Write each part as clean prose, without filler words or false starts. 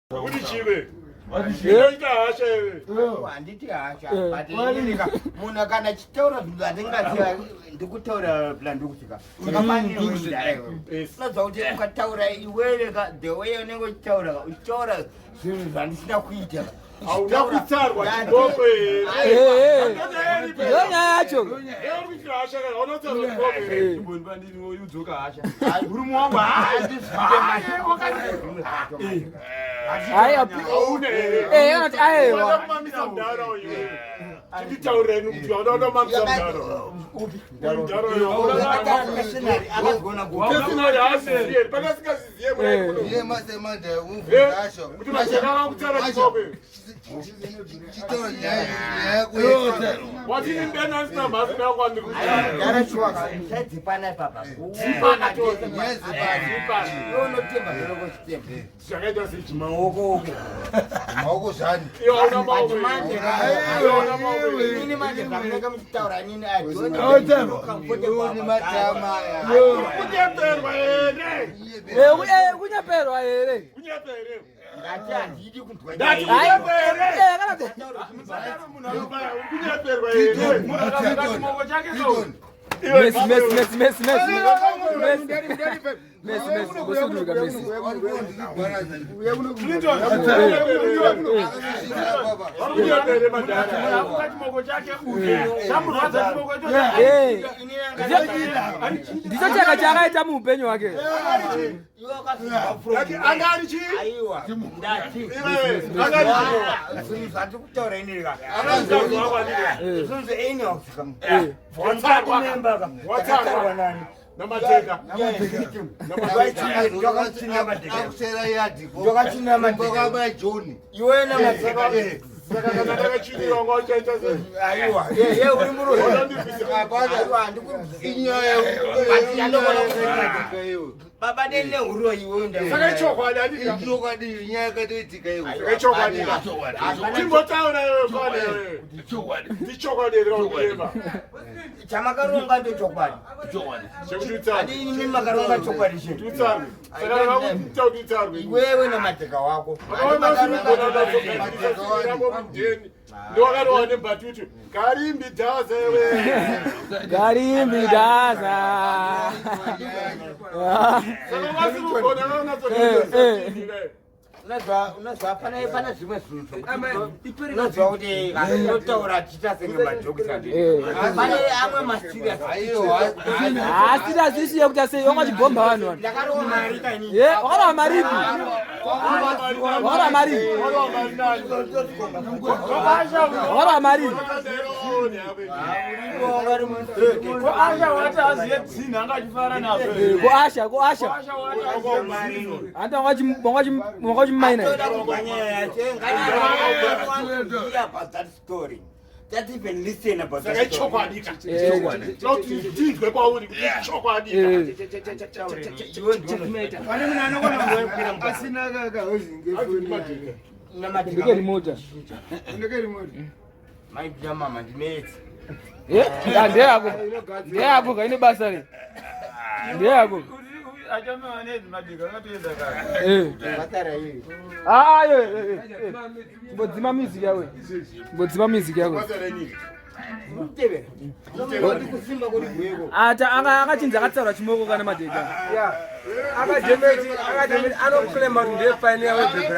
Kuti chive. Inoita hasha iwe. Handiti hasha, but inini ka munhu kana achitaura zvinhu zvandingaziva ndikutaura plan ndikusvika. Saka mudhara iwe. Unoziva kuti ukataura iwewe ka the way unenge uchitaura ka uchitaura zvinhu zvandisina kuita ka. Hauna kutsarwa chiboko here? Ndiyo nyaya yacho. Uri kuitira hasha kana hauna kutsarwa chiboko here? Murume wangu. Aiwa. Hauna here? Eh, anoti aiwa. Unoda kumamisa mudhara uyu. Chinditaurireni kuti hauna kuda kumamisa mudhara. Uyu mudhara uyu hauna Personally haasiziye. Pane asingaziziye muna kuno. Iye masemanda Eh, umvunza kuti mashaka akakutsara chiboko iwe. chitaura nyaya yako yese. Watini ndena ndisina mhasi nakwandiri kutsara. Mudhara chiwaka usadzipana ipapa. Dzipana tose. Nyaya dzepano. Dzipana. Iwe unotemba zvinoko chitemba. Zvakaita sechi. Maoko uko. Maoko zvani. Iwe hauna maoko But manje iwe. Iwe hauna maoko iwe. Inini manje zvamunenge muchitaura inini I don't Autema. feel comfortable Iwe ni about matama that. aya. Kunyeperwa here? Eh, kunyeperwa here? Kunyepa here? Ndati handidi kunzwa Ndati nyaya. Ai, kunyepa here? eh, kana kuti Kunyeperwa here? Chimoko chake so. Messi, Messi, Messi, Messi, Messi. Messi. Messi, Messi, ngosuduka Messi. Kunyepa here madhara? Akuka chimoko chake uyu. Chamurwadza chimoko icho. Eh. Ndicho chaka chaakaita muupenyu hwake. Iwe wakazviziva from Ndati anga ari chii? Aiwa, ndati. Iwe, anga ari chii? Zvinhu zvandiri kutaura inini ka. Akazvarwa kwandiri. Zvinhu zveini kusvika. Eh. Watsarwa. Memba ka. Watsarwa. Takatsarwa nani? Namateka. Akusera yadhi. Ndokachina madheka. Kwakabaya John. Iwe namateka. Saka kana ndakachinira wanga uchaita sei? Aiwa, ye ye uri muroyi. Wakandibvisa. Aiwa, handikurwisi. Inyaya But yandogona yekuitika iwe. Baba nene huroyi iwe nda. Saka ichokwadi handika. Ichokwadi nyaya yakatoitika iwe. Saka ichokwadi. Chimbotaura iwe fana iwe. Ndichokwadi here wakureva? Chamakaronga ndechokwadi. Chekuti utsarwe. Adi ini makaronga chokwadi chedu. Kuti utsarwe. Saka vakuita kuti utsarwe. Iwewe namateka wako. Vakaona usiri kugona kunatsogadzirisa mudheni. Ndowakarohwa nebhatutu. Karimbi dhaza iwe. Garimbi dhaza. Saka vasiri kugona vanatsogadzirisa. Unozwa pane zvimwe zvinhu zvokuti unozwa kuti vanotaura tichiita senge majokes andi. Pane amwe maserious. Aiwa. Ah, serious issue yekuti sei wanga chibhomba vanhu vanhu. Ndakarowa mari kaini. Eh, wakarova maripi? Wakarova maripi? Wakarova maripi? Ko Asha wati aziye dzina anga achifara nazvo. Eh, Ko Asha, ko Asha. Asha wati aziye dzina. Hata wanga chimaina. Toda kunzwa nyaya yacho. Ngati about that story. Just even listen about Saka that story. ichokwadi ka. Eh. Tinoti tinzwe kwauri kuti ichokwadi ka. Eh. Iwe ndiwe Pane munhu anogona kukwira mukati. Asina kakahozinge unoziva. Ndike remote. Maibira mama ndinetsi. Eh, ah, ndeyako. Ndeyako kaine basa re. Ndeyako. Achamewa nemadhika akatoenda kare. Eh. Basa iri. Ah, eh, eh, eh. Mbodzima music yawe. Mbodzima music yako. Basa renyi. Mutevera. Unoti kusimba kuri gweko. Ata anga akachinzi akatsaura chimoko kana madheka. Akademeti akademeti anoclaima kuti ndiye pioneer webhebhi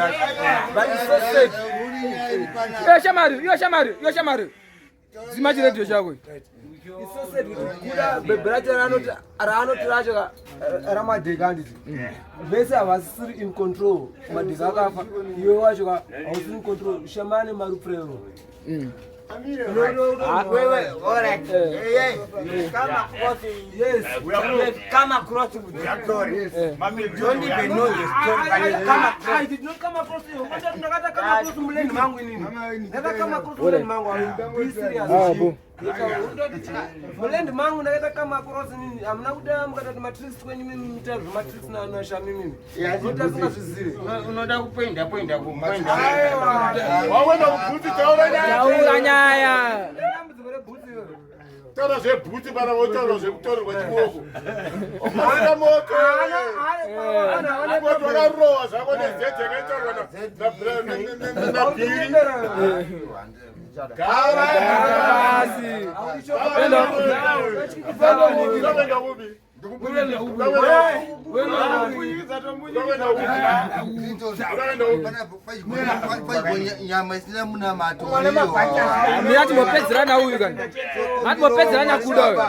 but it's so sad. Iyo shamari, iyo shamari, iyo shamari. Dzima chiredhiyo chako. It's so sad kuti kuda bhebhi racho raanoti racho ramadheka handiti vese havasisiri in control. Madheka akafa, iwe wacho ka hausiri in control. Shamani marupurero. Wewe, all right. Hey, hey. Come across. Yes. Come across with that story. Eh. You don't even know the story, but you come across. I did not come across you. Ndakata come across muland mangu inini. Ndakata come across muland mangu. I will be serious. Ah, bo. Muland mangu ndakaita come across inini. Hamuna kuda mukatati matricks kwenyu mimi muita zvematricks nashami mimi. Noti asingazvizivi. Unoda kupoinda poinda kupoinda. Aiwa. Wakwenda kubhutsi taura nyaya. Taura nyaya. Dambudziko rebhutsi iroro. Taura zvebhutsi pana votaura zvekutorerwa chimoko. Haana moto. Moto wakarohwa zvako nezete yakaitorwa naBhiri. Gara Pasi. Unoenda kupi? Nyama isina munamato. Mira timbopedzerana uyu kani. Ngatimbopedzerana kuda uyu.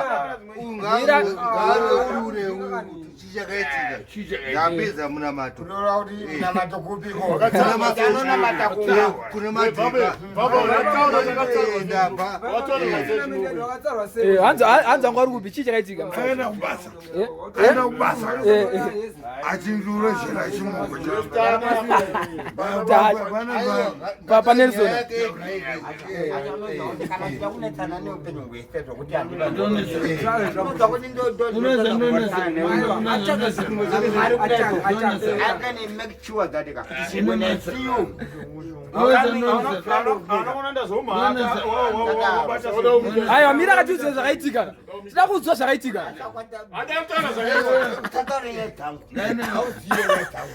Ungareurure chichakaitika. Ndapedza munamato. Kureva kuti munamato kupiko? Munamato- Anonamata kumba. Kune madheka. Ndabva. Wakatsarwa sei? Eh, hanzi hanzi wangu ari kupi? Chii chakaitika? Akaenda kubasa. Eh? Akaenda kubasa. Eh, eh. Achindurozhera chimoko Papa Nelson. Kana uchida kunetsana neupenyu hwese zvokuti I can make sure that when I see you, Anoona ndazomhaka. Aiwa, mira akatiudza zvakaitika. Tida kuudzwa zvakaitika.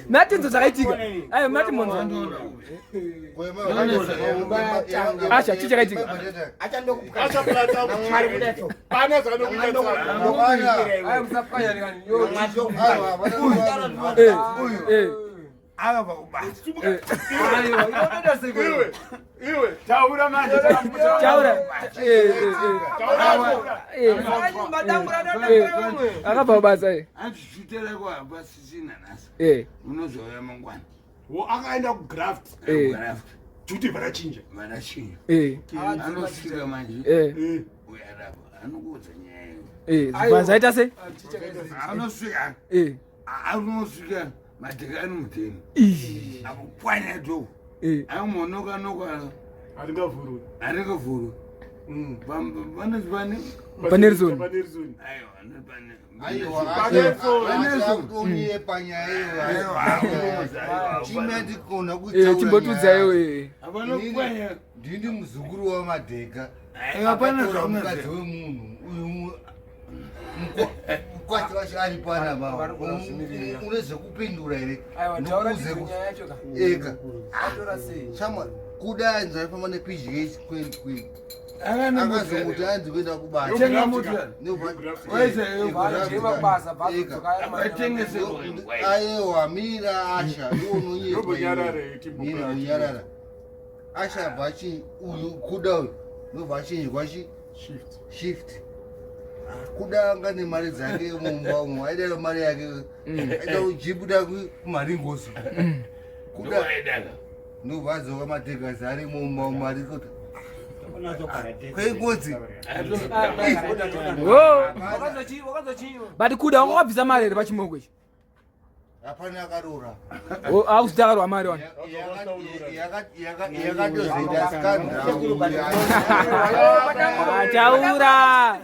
Matinzwa zvakaitika. Aiwa, matimonzwa. Asha, chii chakaitika? Aya, musapfanya kani. Yo, Eh, eh. Akabva kubasa. aiwa, inotoita sei kwewe? Iwe, Taura manje. Taura. Eh, eh, eh. Eh. Saka madambura anodambura vamwe. Akabva kubasa eh. Andichutereko hapasisina nhasi. Eh. Unozouya mangwana. Akaenda kugraft Eh. juti varachinja. Varachinja. Eh. Anosvika manje. Eh. Uyarapa. Anokuudza nyaya iyo. Eh, zibva zvaita sei? Anosvika. Eh. Anosvika madheka ari mudheni. Ih. Akupwanya dhoo. Eh. Amonoka noka. Haringavhurwi. Haringavhurwi. Vanoti pane. Panelson. Panelson. Aiwa, vanoti pane. Aiwa, panyaya iyo. Chimandikona Eh, chimbotudza iwe. eh. Avanopwanya. Ndini muzukuru wamadheka. Aiwa, pana Akatora zvamunoziva. mukadzi wemunhu uyu mukwati wacho ari panapa une zvekupindura here? Aiwa, taura Nokuze tidzo nyaya yacho ka. Ega Atora sei? chama kuda anzi aifamba nepj kwendi kwendi Akana akazomuti anzi kuenda kubasa. Tenga mota. Vaje mabasa, vazodzoka ari Akatengese. Aiwa, mira Asha, Ndombonyarara, timbo- mira unyarara. Asha abva achi uyu kuda uyu ndobva achinjwa chi shift. Kuda anga nemari dzake mumba umo, aida mari yake, aida kujibuda kumaringoso kuda. Ndowaidaka. Ndobva adzoka madhegasi ari mumba umo ari kuti kwengozi. Oh. Wakazochinyiwa. But kuda wanga wabvisa mari here pachimoko ichi? Hapana akarora. Oh, akuti takarwa mari wani. Yakatozoita skandal. Ah, taura.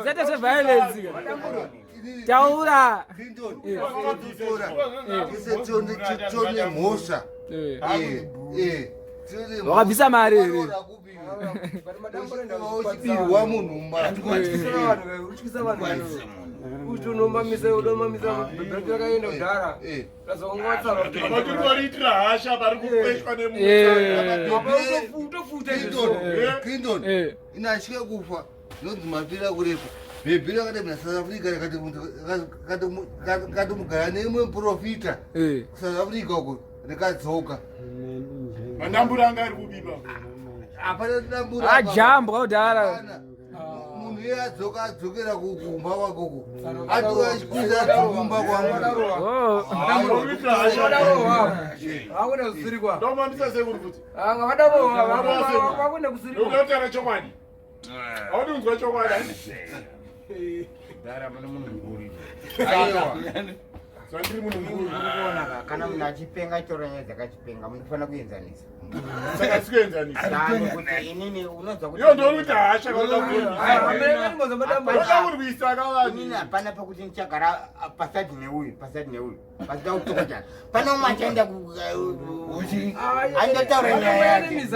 Usaite zveviolence. Taura. Clinton, ise tione mhosva. Eh. Eh, tione mhosva. Wakabvisa mari here? Akarora kupi iwe? Uchipirwa munhu mumba. Utyisa vanhu. Kuti unomamisa, unomamisa, bhebhi rakaenda kudhara. Eh. Razongotsarwa. Vatoriitira hasha vari kukweshwa Eh. Utofuta izvozvo. Clinton, Clinton, Eh. inatye kufa nonzi mapira kurepa bhebhi rakati muna South Africa rikatomugara neimwe muprofita Eh. kuSouth Africa uko rikadzoka. Mandambura anga ari kubiba. Hapana dambura. Ajambwa kudhara. Hapana. Munhu iye adzoka adzokera kumba kwakoko atoachikwidza kumba kwangu. Oh. Kuitira hasha. Vadarohwa. Vakuenda kusirikwa. Ndomambisa sekuri kuti Anga vadarohwa, vakuenda kusirikwa. ndokuda kutaura chokwadi. Haudi kunzwa chokwadi. Aiwa. Zvandiri munhu mukuru. Urikuona ka kana munhu achipenga achitora nyaya dzakachipenga munofanira kuenzanisa. Saka sikuenzanisa. Tani kuti inini unonzwa kuti Iyo ndori kuti hasha kauda kurwisa. Aiwa, Kurwisa kavanhu. Inini hapana pekuti ndichagara pasadi neuyu pasadi neuyu pasida kutuka chana. Pane umwe achaenda ku andotaura nyaya yake.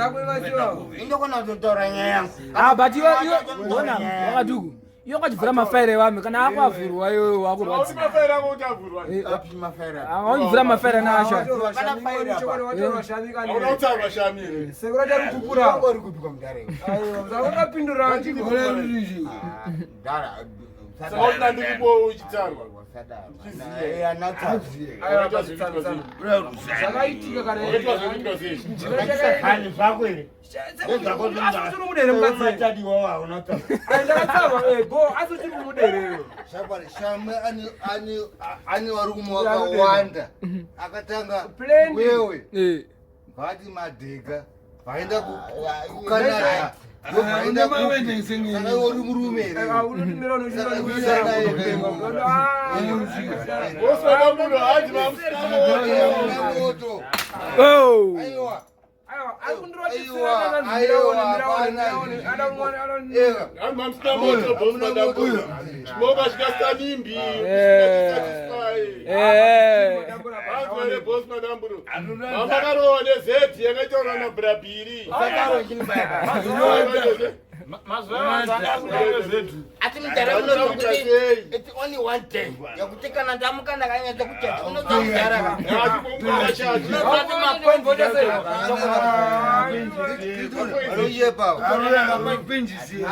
Indokona kutotaura nyaya yangu. Ah, but iwe iwe ona wakaduku iwe wakachivhura mafaira evamwe kana ako avhurwa iwe Auti wakurwadziwa mafaira ako kuti avhurwa. Api mafaira. awachivhura mafaira naasha Hauna kutaurwa shami here. sekurati Uri kupika mudare. arikupura Dara. Saka usina ndiripo uchitarwa. Zvakaitika kana Wakaitwa zvekuitwa sei? Hani zvako here? asi uchiri mudere mukadzi ndakatsarwa bo asi uchiri kumudereyo Shabari, shame ane varume vakawanda akatanga Plenty. wewe Eh. vati madhega vaenda kucanada vaenda saka iwe uri murume here Wosweda munhu hanzi vamusina moto. moto Oh. aiwa ega Hanzi vamusina moto boss madamburo. Chimoka chikasanimbi. Eh. Eh. Hanzi vane boss madamburo. Vamakarowa nezeti yakaitaura naBrabhiri. Asi mudhara unonzwa kuti it's only one day yekuti kana ndamuka ndakanyatsa kuchacha unonzwa mudhara ka. anoyepa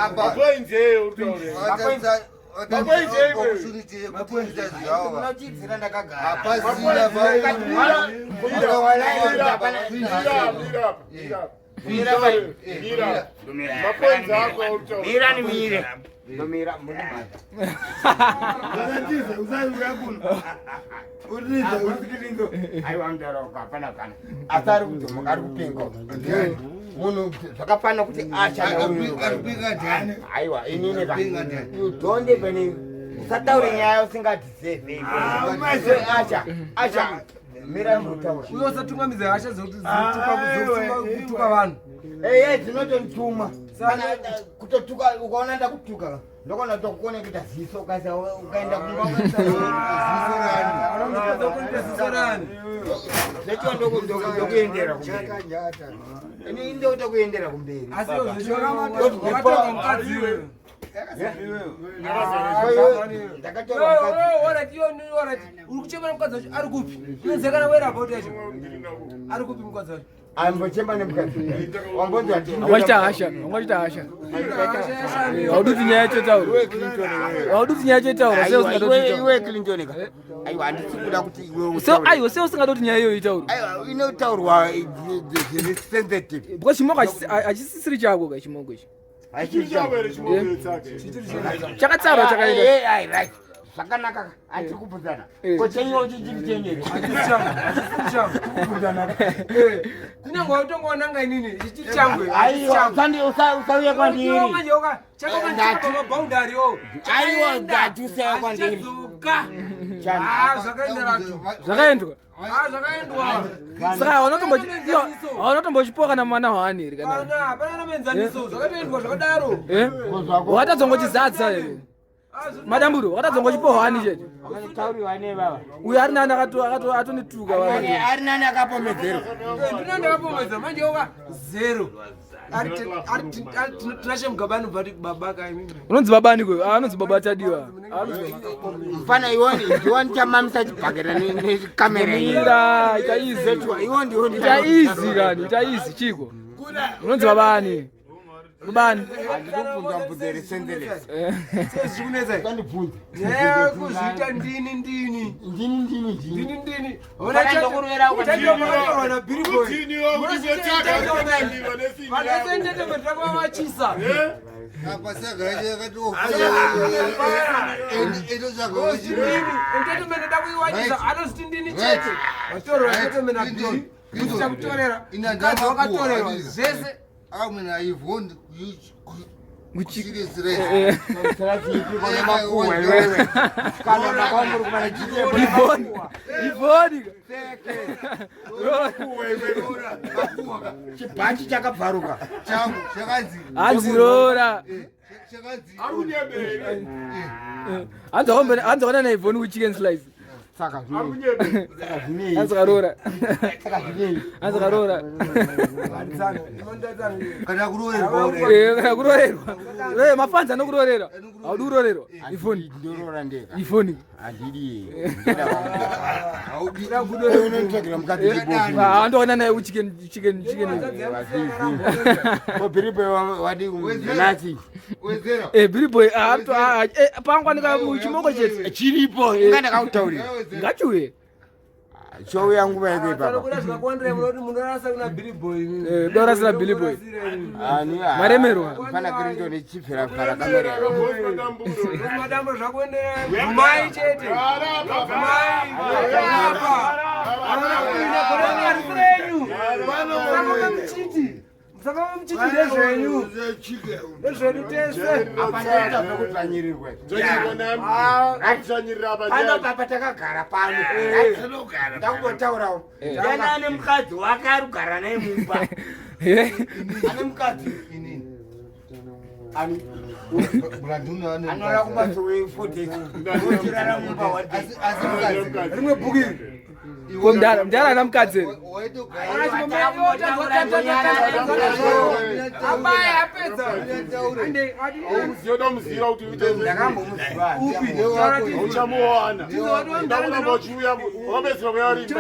apa opportunity yekuti zvavo Unochidzira ndakagara. hapasina Mapoints ako autaura. Mira nimire. Ndomira muri mhata. Aiwa mudhara wako hapana kana. Asi ari kudhomoka ari kupenga. Munhu zvakafanana kuti ashanda uyu. aripinga ndani Aiwa inini ka. Aripinga ndani You don't even usataure nyaya usingadeserve. Asha, asha. Mira mbotaura. uye usatungamidza hasha dzekuti dzinotuka vanhu Ehe dzinotondituma. Kana kutotuka ukaona ndakutuka ndokona tokukonekita ziso ukaisa ukaenda kumba ukaisa Anomupadza kuita ziso rani zvechiwa ndokuendera kumberi. Ini ndokuta kuendera kumberi. asi iwo zvechiwakatorwa mukadzi iwewe Ndakatorwa mukadzi. Alright, iwe alright. Uri kuchemera mukadzi wacho ari kupi? Unoziva kana wera about yacho? Ari kupi mukadzi wacho? Ambochema nemukadzi. Wambonzi Wangachita hasha, wangachita hasha. Eh, haudi kuti nyaya yacho itaurwe. Haudi kuti nyaya yacho itaurwe, sei usingadi kuti itaurwe? Iwe Clinton ka. Aiwa handisi kuda kuti iwe Sei- utaure. aiwa, sei usingadi kuti nyaya iyoyo itaurwe? Aiwa inotaurwa zviri sensitive. Because chimoko hachisisiri chako ka chimoko ichi. Chakatsarwa chakaenda. Eh, ai, right. Zvakanaka ka. Hatiri kubvunzana. Eh. Ko chenyu chichiri chenyu here? Hachisi changu, hachisi changu. Eh, kunyange wautongoonanga inini chichiri changu. Aiwa, usauye kwandiri. Chakamanjekaboundary yo. Aiwa, ndati usauye kwandiri. Achadzoka. Chani. Ah, zvakaenda ratu. Zvakaendwa. Ah, zvakaendwa. Saka haunotombochipiwa kana mwana hwani here kana. Pana, hapana namaenzaniso, zvakatoendwa zvakadaro. Eh? Wakatadzongochizadza here. Ah, Madamburo, wakatadzongochipiwa hwani chete. Tauriwa nebaba. Uyu ari nani atonituka Ari ari nani akapomedzerwa. Ndina ndakapomedza manje oka zero. Tinashe Mugabe anobva ati baba kaimimi. Unonzi babani kwe? Ah, anonzi baba Tadiwa. Mfana iwe ndiwe ndichamamisa chibhakera nekamera iyi. Mira, ita easy. Iwe ndiwe Ita easy kani, ita easy chiko. Unonzi babani. Babani. Handikubvunza mubvunzo iri senseless. Sezvikunetsa. Usandibvunze. Nyaya yekuzviita ndini ndini. Ndini ndini ndini. Ndini ndini. Mfana ndokuruvera Uchatoona na Billy Boy. Kutiniwa kuti zvetsaka nesimbi Vanhu yako. vese entertainment rakavavachisa. Eh? apa saka yacho Ndini, entertainment ida kuiwachisa anoziti ndini chete. Vatorwa entertainment na Billy. Uchakutorera. Mukadzi wakatorerwa zvese. amwena ivon Chicken slice. Makuhwa iwewe kana kwamuri kumana Ivoni. Ivoni. Chibhachi chakabvaruka. Changu chakanzi Hanzi roora. Chakanzi Ari kunyebere. Hanzi wakamboona, hanzi wakaona naIvoni kuchicken slice. Saka Ari zvinei? kunyebere. Saka zvinei? Hanzi karoora. Saka zvinei? Hanzi karoora. Kana kuroorerwa. Eh, kana kuroorerwa. Eh, mafanzi anokuroorera. Haudi kuroorerwa. Ivoni. Ndoroora ndega. Ivoni. Handidi. Haudi. Unotsvagira mukadzi chibofu. Ah, andoona naye kuchicken chicken chicken. Bhiribo wadi nasi. Wedzera. Eh, Billy Boy, ah, ah, eh, pangwanika chimoko chete. Chiripo inga ndakakutaurira. Ngachiuye. Chouya nguva yako ipapa. Kuda zvakakuwandirai munoti munorasa kuna Billy Boy. Eh, dorasira Billy Boy. Maremerwa. Pana Clinton chipfera fara kamera. Madambo zvakuenderai. Bvumai chete. Bvumai. Apa. Havana kuina gore renyu. Musakava muchiti. Musakava muchiti ndezvenyu. Ndezvedu tese. Apa ndoita zvekudzvanyirirwa. Akudzvanyirira apa. Pano papa takagara pano. Ndakumbotaurawo. Ndiani ane mukadzi wake ari kugara naye mumba? Eh. Ane mukadzi. Inini. Ani Branduna ane anola mukadzi. kumbatso we4 days. Ochirara mumba one day. Asi mukadzi. Rimwe bhuku iri. Ko mdara, mdara ana mukadzi here? Amai apedza. Ande Uziyoda muziva kuti uite. Ndakambomuziva. Upi? Uchamuwana. Ndakuramba uchiuya, wakapedzisira kuya rini?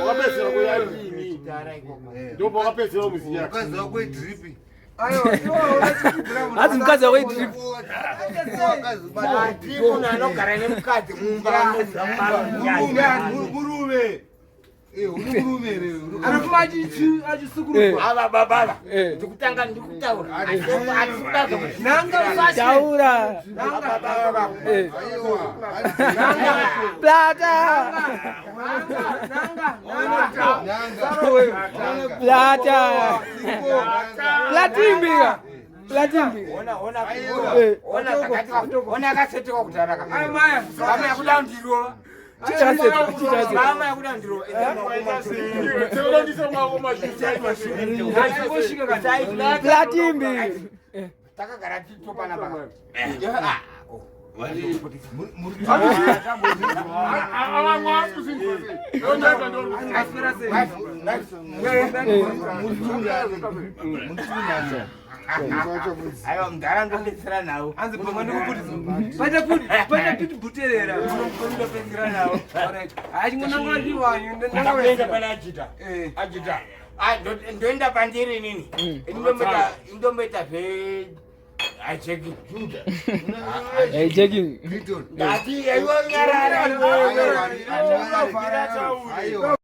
Wakapedzisira kuya rini? Ndipo wakapedzisira kumuziya. Mukadzi wako idripi. Ayo, iwo unochidzira munhu. Hanzi mukadzi wako idrip. Ati munhu anogara nemukadzi mumba anoziva. Murume. Uri murume here? Anofuma achisukurukwa. Ava babava. Eh. Ndikutanga ndikutaura. Hatisi kuda zvokuti. Nanga usashe. Taura. Ava babava. Eh. Aiwa. Plata. Nanga, nanga. Nanga. Plata. Platimbika. Platimbika. Ona ona Eh. ona zvakati ona akasetekwa kudhara ka. Ai maya. Mama yakuda ndirova. Chichaseta, chichaseta. Mama yakuda ndirova. Teurandise mwako mashuta. Achingosvika kana. Platimbi. Takagara titopana paka. Avamwe akuzinzwa. Aswera sei? Aiwa mudhara ndobetsera nawo. Hanzi bhonga ndikuputisa. Paita put, paita pit buterera. Ndobetsera nawo. Alright. Achingonanga ndiwanyu. Nanga Ndakuenda pana Ajita. Eh. Ajita. Ah, ndoenda pandiri inini. Indomboita zve hijacking. Hey, checking. Clinton. Ndati iwe nyarara iwewe. Aiwa.